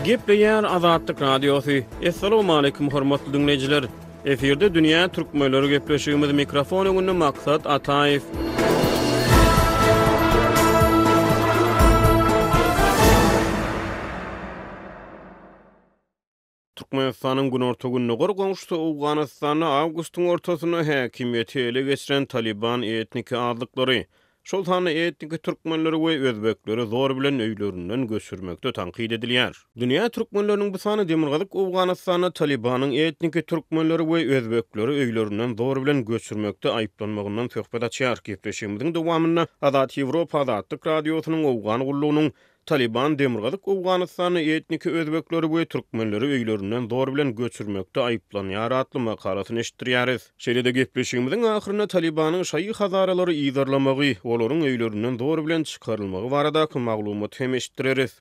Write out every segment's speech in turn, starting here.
Gepleýär Azatlyk Radiosy. Assalamualaikum hormatly diňleýjiler. Efirde dünýä türkmenleri gepleşigimiz mikrofon öňünde Maksat Ataýew. Türkmenistanyň günorta-gündogar goňşusy Owganystanda awgustyň ortasynda häkimiýeti ele geçiren Talyban etniki azlyklary, şol sanda etniki türkmenleri we özbekleri zor bilen öýlerinden göçürmekde tankyt edilýär. Dünýä türkmenleriniň bu sany demirgazyk Owganystanda Talybanyň etniki türkmenleri we özbekleri öýlerinden zor bilen göçürmekde aýyplanmagyndan söhbet açýar. Gepleşigimiziň dowamynda Azat Ýewropa Azatlyk Radiosynyň Owgan gullugynyň Talyban demirgazyk Owganystanda etniki özbekleri we türkmenleri öýlerinden zor bilen göçürmekde aýyplanýar atly makalasyny eşitdirýäris. Şeýle-de gepleşigimiziň ahyrynda Talybanyň şaýy hazaralary yzarlamagy, olaryň öýlerinden zor bilen çykarylmagy baradaky maglumaty hem eşitdireris.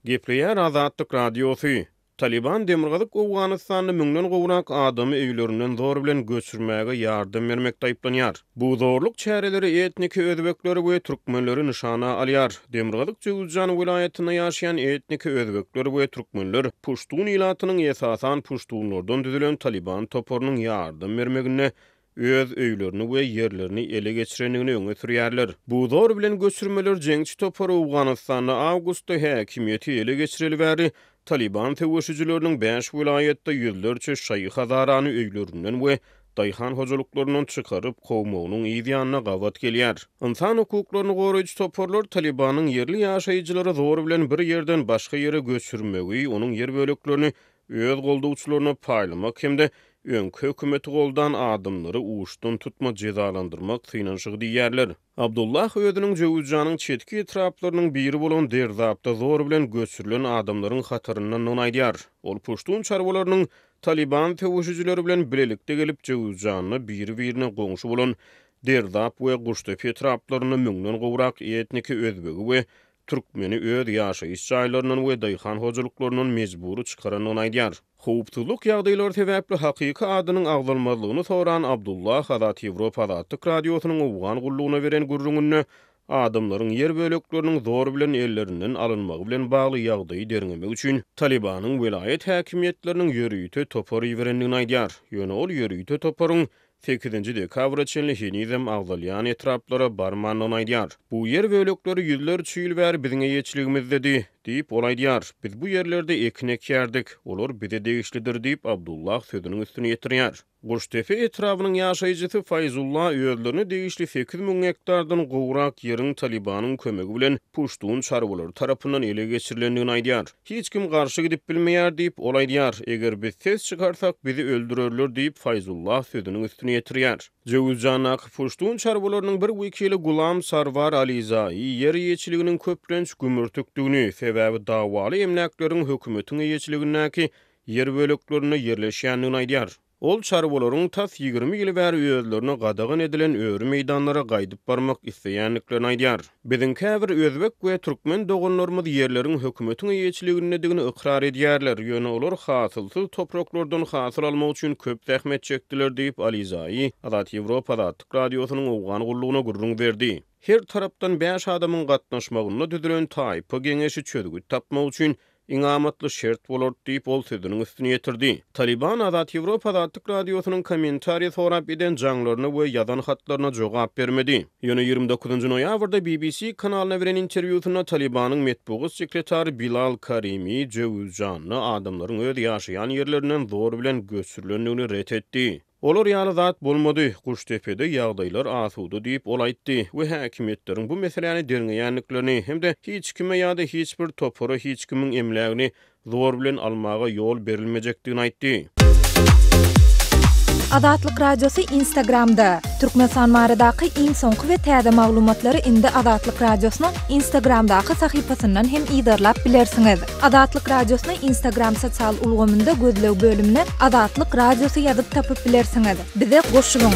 Gepleýär Azatlyk Radiosy. Talyban demirgazyk Owganystanda müňden gowrak adamy öýlerinden zor bilen göçürmäge ýardam bermekde aýyplanýar. Bu zorluk çäreleri etniki özbekleri we türkmenleri nyşana alýar. Demirgazyk Jöwüzjan welaýatynda ýaşaýan etniki özbekler we türkmenler puştun ilatynyň esasan puştunlardan düzülen Talyban toparynyň ýardam bermeginde öz öýlerini we ýerlerini ele geçirendigini öňe sürýärler. Bu zor bilen göçürmeler jeňçi topary Owganystanda awgustda häkimiýeti ele geçireli bäri Talyban söweşijileriniň bäş welaýatda ýüzlerçe şaýy hazarany öýlerinden we daýhan hojalyklaryndan çykaryp kowmagynyň yz ýanyna gabat gelýär. Ynsan hukuklaryny goraýjy toparlar Talybanyň ýerli ýaşaýjylary zor bilen bir ýerden başga ýere göçürmegi, onuň ýer böleklerini öz goldawçylaryna paýlamak hem-de öňki hökümeti goldan adamlary uçdan-tutma jezalandyrmak synanyşygy diýýärler. Abdullah özüniň Jöwüzjanyň çetki etraplarynyň biri bolan Derzapda zor bilen göçürilen adamlaryň hataryndandygyny aýdýar. Ol puştun çarwalarynyň Talyban söweşijileri bilen bilelikde gelip Jöwüzjanda biri-birine goňşy bolan Derzap we Guştepe etraplarynda müňden gowrak etniki özbegi we türkmeni öz ýaşaýyş jaýlaryndan we daýhan hojalyklaryndan mejbury çykarandygyny aýdýar. Howpsuzlyk ýagdaýlary sebäpli hakyky adynyň agzalmazlygyny soran Abdullah Azat Ýewropa Azatlyk Radiosynyň Owgan gullugyna beren gürrüňinde adamlaryň ýer bölekleriniň zor bilen ellerinden alynmagy bilen bagly ýagdaýy derňemek üçin Talybanyň welaýat häkimiýetleriniň ýörite topar iberendigini aýdýar. Ýöne ol ýörite toparyň Sekizinji dekabra çenli henizem agzalýan etraplara barmandygyny aýdýar. Bu ýer bölekleri ýüzlerçe ýyl bäri biziň eýeçiligimizdedi, diýip, ol aýdýar. Biz bu ýerlerde ekin ekýärdik. Olar bize degişlidir, diýip, Abdullah sözüniň üstüni ýetirýär. Guştepe etrabynyň ýaşaýjysy Faýzulla özlerine degişli 8000 gektardan gowrak ýeriň Talybanyň kömegi bilen puştun çarwalary tarapyndan ele geçirilendigini aýdýar. Hiç kim garşy gidip bilmeýär diýip, ol aýdýar. Eger biz ses çykarsak, bizi öldürerler diýip, Faýzullah sözüniň üstüni ýetirýär. Jöwüzjandaky puştun çarwalarynyň bir wekili Gulam Sarwar Alizai ýer eýeçiliginiň köplenç gümürtikdigini, sebäbi dawaly emläkleriň hökümetiň eýeçiligindäki ýer böleklerinde ýerleşýändigini aýdýar. Ol çarwalaryň tas 20 ýyl bäri özlerine gadagan edilen öri meýdanlara gaýdyp barmak isleýändiklerini aýdýar. Biziň käbir özbek we türkmen doganlarymyz ýerleriň hökümetiň eýeçiligindedigini ykrar edýärler, ýöne olar hasylsyz topraklardan hasyl almak üçin köp zähmet çekdiler diýip, Alizai Azat Ýewropa Azatlyk Radiosynyň Owgan gullugyna gürrüň berdi. Her tarapdan bäş adamyň gatnaşmagynda düzülen taýpa geňeşi çözgüt tapmak üçin iň amatly şert bolar diýip, ol sözüniň üstüni ýetirdi. Talyban Azat Ýewropa Azatlyk Radiosynyň kommentariý sorap eden jaňlaryna we ýazan hatlaryna jogap bermedi. Ýöne 29 noýabrda BBC kanalyna beren interwýusynda Talybanyň metbugat sekretary Bilal Karimi Jöwüzjanda adamlaryň öz ýaşaýan ýerlerinden zor bilen göçürilendigini ret etdi. Olar ýaly zat bolmady, Guşdepede ýagdaýlar asuda diýip, ol aýtdy we häkimiýetleriň bu meseläni derňeýändiklerini hem-de hiç kime ýa-da hiç bir topara hiç kimiň emlägini zor bilen almaga ýol berilmejekdigini aýtdy. Azatlyk Radiosy Instagramda, Türkmenistan baradaky iň soňky we täze maglumatlary indi Azatlyk Radiosynyň Instagramdaky sahypasyndan hem yzarlap bilersiňiz. Azatlyk Radiosyny Instagram sosial ulgamynda gözleg bölümine Azatlyk Radiosy ýazyp tapyp bilersiňiz. Bize goşulyň!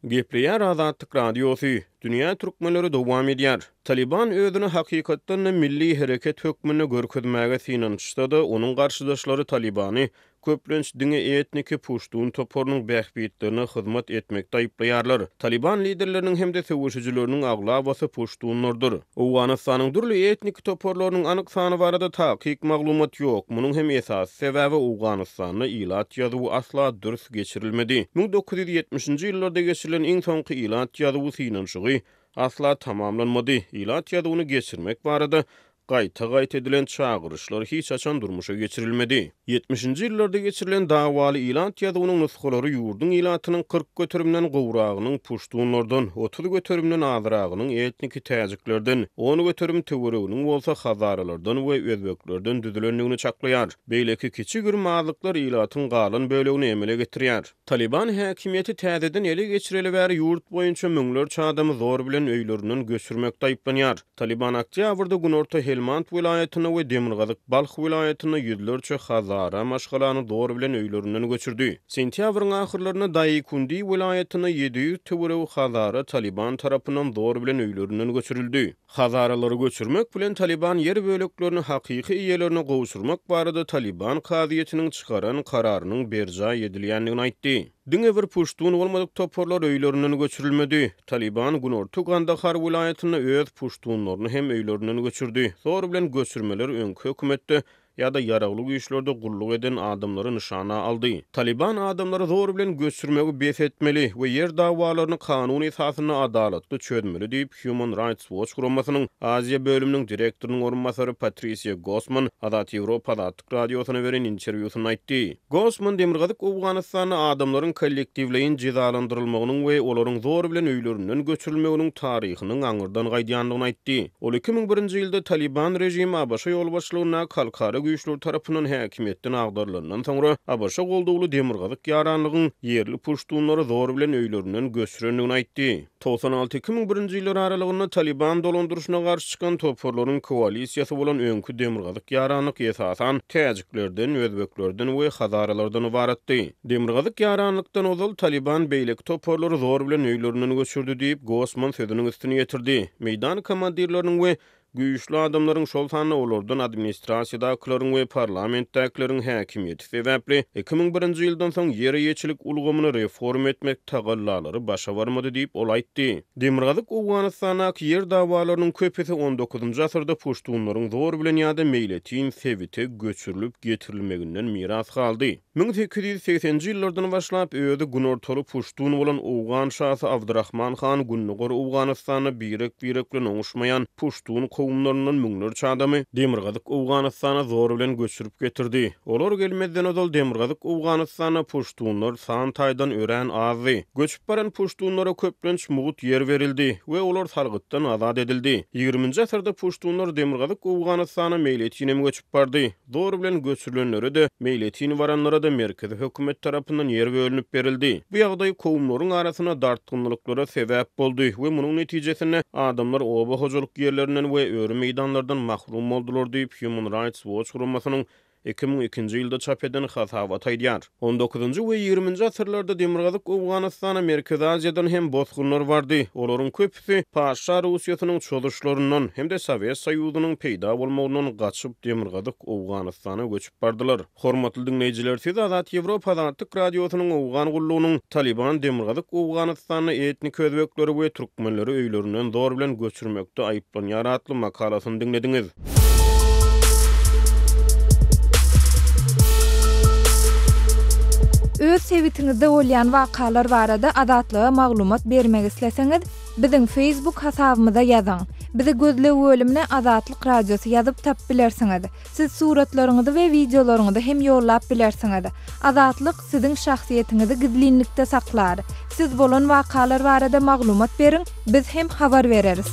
Gepleýär Azatlyk Radiosy. Dünýä türkmenleri dowam edýär. Talyban özüni hakykatdan-da milli hereket hökmünde görkezmäge synanyşsa-da, onuň garşydaşlary Talybany köplenç diňe etniki puştun toparynyň bähbitlerine hyzmat etmekde aýyplaýarlar. Talyban liderleriniň hem-de söweşijileriniň aglabasy puştunlardyr. Owganystanyň dürli etniki toparlarynyň anyk sany barada takyk maglumat ýok. Munuň hem esasy sebäbi Owganystanda ilat ýazuwy asla dürs geçirilmedi. 1970-nji ýyllarda geçirilen iň soňky ilat ýazuwy synanyşygy asla tamamlanmady. Ilat ýazuwyny geçirmek barada gaýta-gaýta edilen çagyryşlar hiç haçan durmuşa geçirilmedi. Ýetmişinji ýyllarda geçirilen dawaly ilat ýazuwynyň nusgalary ýurduň ilatynyň 40 göterimden gowragynyň puştunlardan, 30 göterimden azragynyň etniki täjiklerden, on göterim töwereginiň bolsa hazaralardan we özbeklerden düzülendigini çaklaýar. Beýleki kiçi-girim azlyklar ilatyň galan bölegini emele getirýär. Talyban häkimiýeti täzeden ele geçireli bäri ýurt boýunça müňlerçe adamy zor bilen öýlerinden göçürmekde aýyplanýar. Talyban oktýabrda günorta Helmand welaýatynda we demirgazyk Balh welaýatynda ýüzlerçe hazara maşgalany zor bilen öýlerinden göçürdi. Sentýabryň ahyrlarynda Daikundi welaýatynda 700 töweregi hazara Talyban tarapyndan zor bilen öýlerinden göçürildi. Hazaralary göçürmek bilen Talyban ýer böleklerini hakyky eýelerine gowşurmak barada Talyban kazyýetiniň çykaran kararynyň berjaý edilýändigini aýtdy. Diňe bir puştun bolmadyk toparlar öýlerinden göçürilmedi. Talyban günorta Gandahar welaýatynda öz puştunlaryny hem öýlerinden göçürdi. Zor bilen göçürmeler öňki hökümetde ýa-da ýaragly güýçlerde gulluk eden adamlary nyşana aldy. Talyban adamlary zor bilen göçürmegi bes etmeli we ýer dawalaryny kanun esasynda adalatly çözmeli diýip, Human Rights Watch guramasynyň Aziýa bölüminiň direktorynyň orunbasary Patrisiýa Gossman Azat Ýewropa Azatlyk Radiosyna beren interwýusynda aýtdy. Gossman Demirgazyk Owganystanda adamlaryň kollektiwleýin jezalandyrylmagynyň we olaryň zor bilen öýlerinden göçürilmeginiň taryhynyň aňyrdan gaýdýandygyny aýtdy. Ol 2001-nji ýylda Talyban režimi ABŞ ýolbaşçylygyndaky halkara güýçleri tarapyndan häkimiýetden agdarylandan soňra, ABŞ goldawly Demirgazyk ýaranlygyň ýerli puştunlary zor bilen öýlerinden göçürendigini aýtdy. 96, 2001-nji ýyllar aralygynda Talyban dolandyryşyna garşy çykan toparlaryň koalisiýasy bolan öňki Demirgazyk ýaranlyk esasan täjiklerden, özbeklerden we hazaralardan ybaratdy. Demirgazyk ýaranlykdan ozal Talyban beýleki toparlary zor bilen öýlerinden göçürdi diýip, Gosman sözüniň üstüni ýetirdi. Meýdan komandirleriniň we güýçli adamlaryň, şol sanda olardan administrasiýadakylaryň we parlamentdäkileriň häkimiýeti sebäpli, 2001-nji ýyldan soň ýer eýeçilik ulgamyny reforma etmek tagallalary başa barmady diýip, ol aýtdy. Demirgazyk Owganystandaky ýer dawalarynyň köpüsi on dokuzynjy asyrda puştunlaryň zor bilen ýa-da meýletin sebite göçürilip getirilmeginden miras galdy. 1880-nji ýyllardan başlap, özi günortaly puştun bolan owgan şasy Abdyrahman han Gündogar Owganystanda birek-birek bilen oňuşmaýan puştun kowumlaryndan müňlerçe adamy Demirgazyk Owganystana zor bilen göçürip getirdi. Olar gelmezden ozal Demirgazyk Owganystanda puştunlar san taýdan örän azdy. Göçüp baran puştunlara köplenç mugt ýer berildi we olar salgytdan azat edildi. Ýigriminji asyrda puştunlar Demirgazyk Owganystana meýletinem göçüp bardy. Zor bilen göçürilenlere-de, meýletin baranlara-da merkezi hökümet tarapyndan ýer bölünip berildi. Bu ýagdaý kowumlaryň arasynda dartgynlylyklara sebäp boldy we munuň netijesinde adamlar oba hojalyk ýerlerinden we öri meýdanlardan mahrum boldular diýip, Human Rights Watch guramasynyň 2002-nji ýylda çap eden hasabaty aýdýar. On dokuzynjy we ýigriminji asyrlarda Demirgazyk Owganystana Merkezi Aziýadan hem bosgunlar bardy. Olaryň köpüsi Patyşa Russiýasynyň çozuşlaryndan hem-de Sowet Soýuzynyň peýda bolmagyndan gaçyp Demirgazyk Owganystana göçüp bardylar. Hormatly diňleýjiler, siz Azat Ýewropa Azatlyk Radiosynyň Owgan gullugynyň Talyban Demirgazyk Owganystanda etniki özbekleri we türkmenleri öýlerinden zor bilen göçürmekde aýyplanýar atly makalasyny diňlediňiz. Öz sebitiňizde bolýan wakalar barada Azatlyga maglumat bermek isleseňiz, biziň Facebook hasabymyza ýazyň. Bizi gözleg bölümine Azatlyk Radiosy ýazyp tapyp bilersiňiz. Siz suratlaryňyzy we wideolaryňyzy hem ýollap bilersiňiz. Azatlyk siziň şahsyýetiňizi gizlinlikde saklar. Siz bolan wakalar barada maglumat beriň, biz hem habar bereris.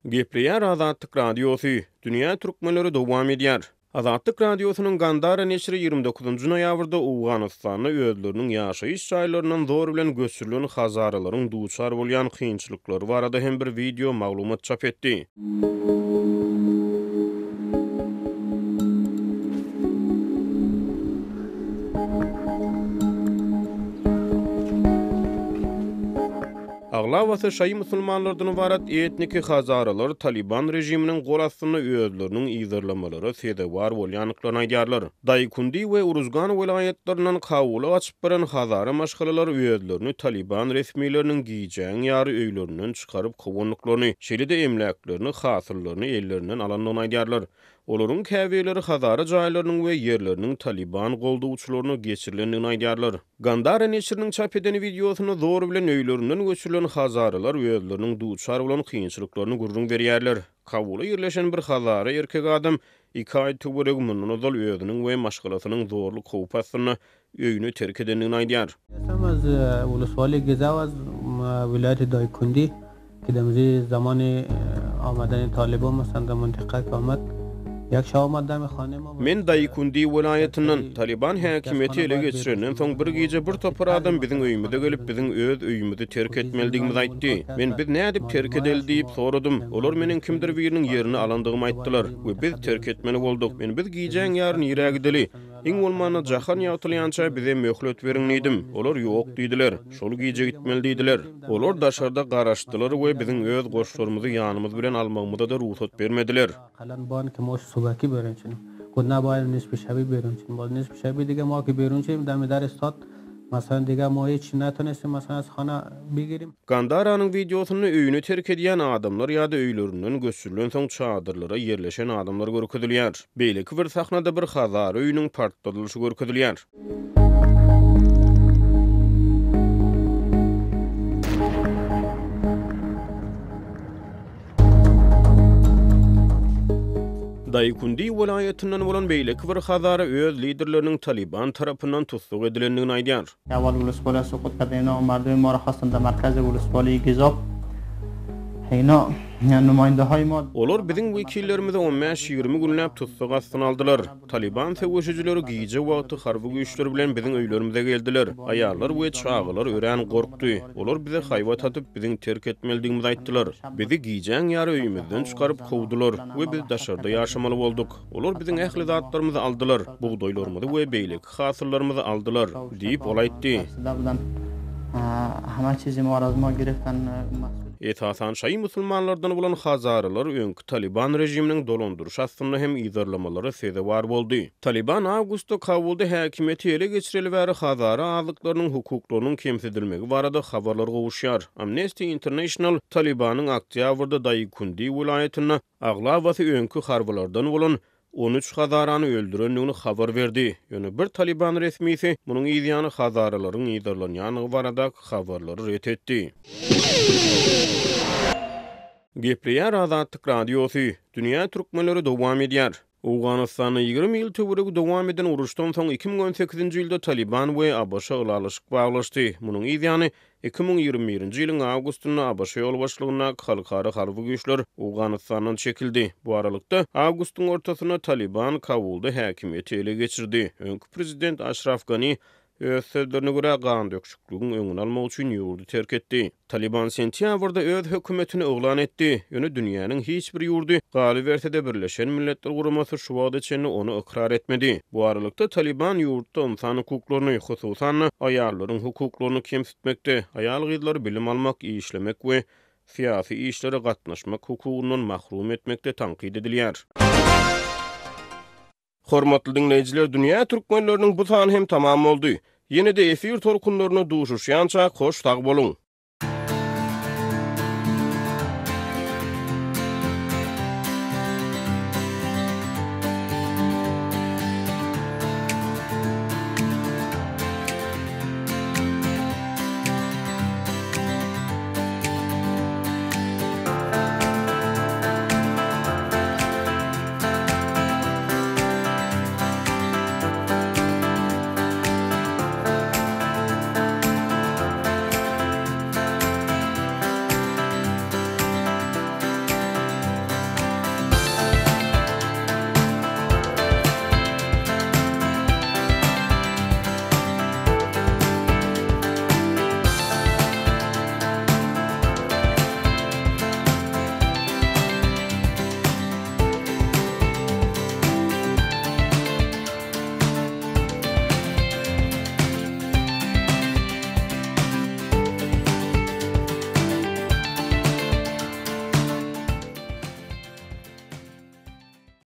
Gepleýär Azatlyk Radiosy, Dünýä türkmenleri dowam edýär. Azatlyk Radiosynyň Gandara neşiri 29-njy noýabrda Owganystanda özleriniň ýaşaýyş jaýlaryndan zor bilen göçürilen hazaralaryň duçar bolýan kynçylyklary barada hem bir wideo maglumat çap etdi. Aglabasy şaýy musulmanlardan ybarat etniki hazaralar Talyban režiminiň gol astynda özleriniň yzarlamalara sezewar bolýandyklaryny aýdýarlar. Daýkundi we Uruzgan welaýatlaryndan Kabula gaçyp baran hazara maşgalalar özlerini Talyban resmileriniň gijäň ýary öýlerinden çykaryp kowandyklaryny, şeýle-de emläklerini, hasyllaryny ellerinden alandygyny aýdýarlar. Olaryň käbirleri hazara jaýlarynyň we ýerleriniň Talyban goldawçylaryna geçirilendigini aýdýarlar. Gandara neşiriniň çap eden wideosynda zor bilen öýlerinden göçürilen hazaralar özleriniň duçar bolan kynçylyklaryny gürrüň berýärler. Kabulda ýerleşen bir hazara erkek adam iki aý töweregi mundan ozal özüniň we maşgalasynyň zorluk howpy astynda öýüni terk edendigini aýdýar. Men Daýkundi welaýatyndan. Talyban häkimiýeti ele geçirenden soň bir gije bir topar adam biziň öýümize gelip, biziň öz öýümizi terk etmelidigimizi aýtdy. Men biz nädip terk edeli diýip soradym. Olar meniň kimdir biriniň ýerini alandygymy aýtdylar we biz terk etmeli bolduk. Men biz gijäň ýary nirä gideli? Iň bolmanda jahan ýagtylýança bize möhlet beriň diýdim. Olar ýok diýdiler. Şol gije gitmeli diýdiler. Olar daşarda garaşdylar we biziň öz goşlarymyzy ýanymyz bilen almagymyza-da rugsat bermediler. Gandaranyň wideosynda öýüni terk edýän adamlar ýa-da öýlerinden göçürilensoň çadyrlara ýerleşen adamlar görkezilýär. Beýleki bir sahnada bir hazar öýüniň partladylyşy görkezilýär. Daýkundi welaýatyndan bolan beýleki bir hazara öz liderleriniň Talyban tarapyndan tussag edilendigini aýdýar. Olar biziň wekillerimizi on bäş-ýigrimi günläp tussag astyna aldylar. Talyban söweşijileri gije wagty harby güýçler bilen biziň öýlerimize geldiler. Aýallar we çagalar örän gorkdy. Olar bize haýbat atyp, biziň terk etmelidigimizi aýtdylar. Bizi gijäň ýary öýümizden çykaryp kowdular we biz daşarda ýaşamaly bolduk. Olar biziň ähli zatlarymyzy aldylar, bugdaýlarymyzy we beýleki hasyllarymyzy aldylar, diýip, ol aýtdy. Esasan şaýy musulmanlardan bolan hazaralar öňki Talyban režiminiň dolandyryşy astynda hem yzarlamalara sezewar boldy. Talyban awgustda Kabulda häkimiýeti ele geçireli bäri hazara azlyklarynyň hukuklarynyň kemsidilmegi barada habarlar gowuşýar. Amnesty International Talybanyň oktýabrda Daýkundi welaýatynda aglabasy öňki harbylardan bolan 13 hazarany öldürendigini habar berdi. Ýöne bir talyban resmisi munuň yzýany hazaralaryň yzarlanýandygy baradaky habarlary ret etdi. Gepleýär Azatlyk Radiosy, Dünýä türkmenleri dowam edýär. Owganystanda 20 ýyl töweregi dowam eden uruşdan soň 2018-nji ýylda Talyban we ABŞ ylalaşyk baglaşdy. Munuň yz ýany, 2021-nji ýylyň awgustynda ABŞ ýolbaşçylygyndaky halkara harby güýçler Owganystandan çekildi. Bu aralykda, awgustyň ortasynda Talyban Kabulda häkimiýeti ele geçirdi. Öňki prezident Aşraf Gani Öz sözlerine görä, gandöküşikligiň öňüni almak üçin ýurdy terk etdi. Talyban sentýabrda öz hökümetini yglan etdi, ýöne dünýäniň hiç bir ýurdy, galyberse-de Birleşen Milletler Guramasy şu wagta çenli ony ykrar etmedi. Bu aralykda, Talyban ýurtda ynsan hukuklaryny, hususan-da, aýallaryň hukuklaryny kemsitmekde, aýal-gyzlary bilim almak, işlemek we syýasy işlere gatnaşmak hukugyndan mahrum etmekde tankyt edilýär. Hormatly diňleýjiler Dünýä Türkmenleriniň bu sany hem tamam boldy. Ýene-de efir tolkunlarynda duşuşýançak hoş sag boluň!